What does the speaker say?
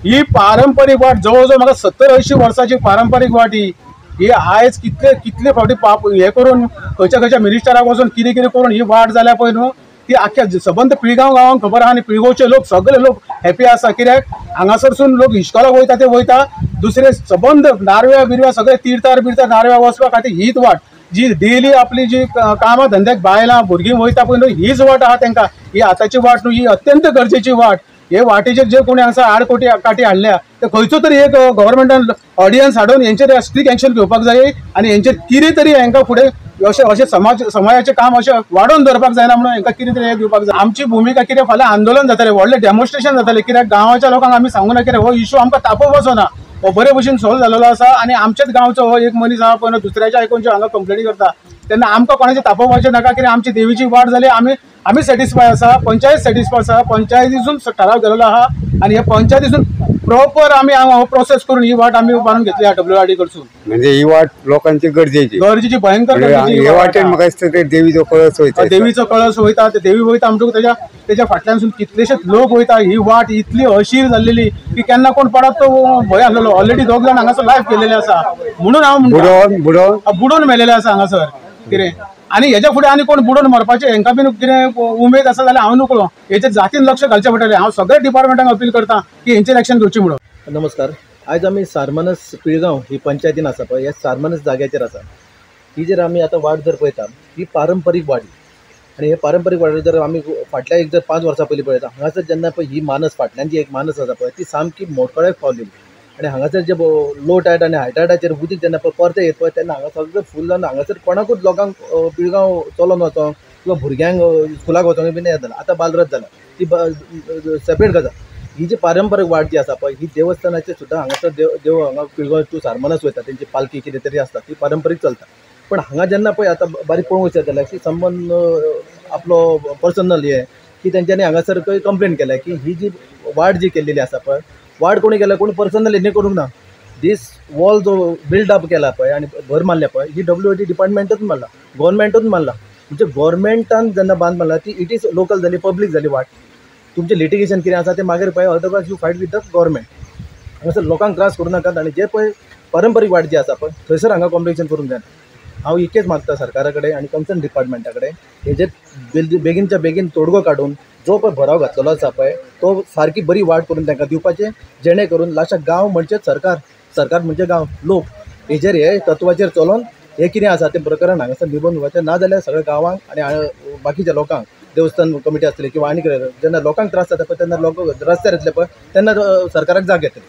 ही पारंपरीक वाट जवळ जवळ म्हाका 70-80 वर्साची पारंपरीक वाट ही. ही आयज कितले कितले फावटी पाप हे करून खंयच्या खंयच्या मिनिस्टराक वचून कितें कितें करून ही वाट जाल्या पळय न्हू, ती आख्ख्या सबंद पिळगांव गांवांक खबर आहा. आनी पिळगांवचे लोक सगळे लोक हॅपी आसा, कित्याक हांगासरसून लोक इश्कोलाक वयता ते वयता, दुसरे सबंद नारव्या बिरव्या सगळे तिर्थार बिरतार नारव्या वचपा खातीर हीच वाट जी डेली आपली जी कामां धंद्याक बायलां भुरगीं वयता पळय न्हू, हीच वाट आहा तेंकां. ही आतांची वाट न्हू, ही अत्यंत गरजेची वाट. हे वाटेचेर जे कोणी हांगासर आडकोटी काठी हाडल्या ते खंयचो तरी एक गव्हर्मेंटान ऑडियन्स हाडून हेंचेर स्ट्रीक एक्शन घेवपाक जाय आनी हेंचेर कितें तरी हेंकां फुडें अशें अशें समाज समाजाचें काम अशें वाडोवन दवरपाक जायना म्हणून हेंकां कितें तरी हें दिवपाक जाय. आमची भुमिका कितें, फाल्यां आंदोलन जातलें, व्हडलें डेमॉन्स्ट्रेशन जातलें, कित्याक गांवाच्या लोकांक आमी सांगूना कित्याक हो इशू आमकां तापोवपाचो ना, हो बरे भशेन सोल्व जाल्लो आसा. आनी आमच्याच गांवचो हो एक मनीस आहा पळय दुसऱ्याच्या आयकून हांगा कंप्लेनी करता तेन्ना आमकां कोणाचें तापोवपाचें नाका, कित्याक आमची देवीची वाट जाली, आमी आमी सॅटिस्फाय आसा, पंचायत सॅटिस्फाय आसा, पंचायतीसून ठराव केलेलो आहा आनी हे पंचायतीसून प्रॉपर आमी हो प्रोसेस करून ही वाट आमी बांदून घेतली आहा WRD कडसून. म्हणजे ही वाट लोकांची गरजेची, गरजेची, भयंकर गरजेची. हे वाटेन म्हाका दिसता ते देवीचो कळस वयता, देवीचो कळस वयता, ते देवी वयता म्हणटकूच तेच्या तेच्या फाटल्यानसून कितलेशेच लोक वयता. ही वाट इतली अशीर जाल्लेली की केन्ना कोण पडत तो भंय आसलेलो. ऑलरेडी 2 जाण हांगासर लायफ गेलेले आसा, म्हणून हांव म्हणटा बुडोवन मेलेले आसा हांगासर कितें. आनी हेच्या फुडें आनी कोण बुडोवन मरपाचें हेंकां बीन कितें उमेद आसा जाल्यार हांव नकळो, हेचेर जातीन लक्ष घालचें पडटलें. हांव सगळ्या डिपार्टमेंटांक अपील करता की हेंचेर एक्शन घेवची म्हणून. नमस्कार, आयज आमी सारमानस पिळगांव ही पंचायतीन आसा पळय, ह्या सारमानस जाग्याचेर आसा. ही जर आमी आतां वाट जर पळयता ही पारंपरीक वाडी आनी हे पारंपरीक वाडी जर आमी फाटल्या एक जर 5 वर्सां पयलीं पळयता, हांगासर जेन्ना पळय ही मानस फाटल्यान जी एक मानस आसा पळय ती सामकी मोडकळ्याक पावलेली आनी हांगासर जे लो टायड आनी हाय टायडाचेर उदीक जेन्ना पळय परतें येत पळय तेन्ना हांगा सगळें फूल जावन हांगासर कोणाकूच लोकांक पिळगांव चलोन वचोंक किंवा भुरग्यांक स्कुलाक वचोंक बीन हें जालां. आतां बालरथ जाला, ती सेपरेट गजाल. ही जी पारंपरीक वाट जी आसा पळय ही देवस्थानाचेर सुद्दां हांगासर देव हांगा पिळगांव टू सारमानस वयता, तेंची पालखी कितें तरी आसता ती पारंपरीक चलता. पण हांगा जेन्ना पळय आतां बारीक पळोवंक वचत जाल्यार की संबंद आपलो पर्सनल हें की तेंच्यांनी हांगासर खंय कंप्लेन केल्या की ही जी वाट जी केल्लेली आसा पळय, वाट कोणी केल्या, कोणी पर्सनल हें करूंक ना. दीस वॉल जो बिल्डअप केला पळय आनी भर मारल्या पळय ही WRD डिपार्टमेंटूच मारला, गोवोरमेंटूच मारला. म्हणजे गोवोरमेंटान जेन्ना बांद मारला ती it is local जाली, पब्लीक जाली वाट. तुमचें लिटिगेशन कितें आसा तें मागीर पळय, otherwise you fight with the government. हांगासर लोकांक त्रास करूं नाकात आनी जे पळय पारंपरीक वाट जी आसा पळय थंयसर हांगा कॉम्पिटिशन करूंक जायना. हांव इतकेंच मागता सरकारा कडेन आनी कन्सर्न डिपार्टमेंटा कडेन हेजेर बेगीनच्या बेगीन तोडगो काडून जो पळय भराव घातलेलो आसा पळय तो सारकी बरी वाट करून तांकां दिवपाचें, जेणे करून लास्टाक गांव म्हणजे सरकार, सरकार म्हणजे गांव, लोक हेजेर हे तत्वाचेर चलोन हें कितें आसा तें प्रकरण हांगासर निबून उरपाचें. ना जाल्यार सगळ्या गांवांक आनी बाकीच्या लोकांक देवस्थान कमिटी आसतली किंवा आनी कितें जेन्ना लोकांक त्रास जाता पळय तेन्ना लोक रस्त्यार येतले पळय तेन्ना सरकाराक जाग येतली.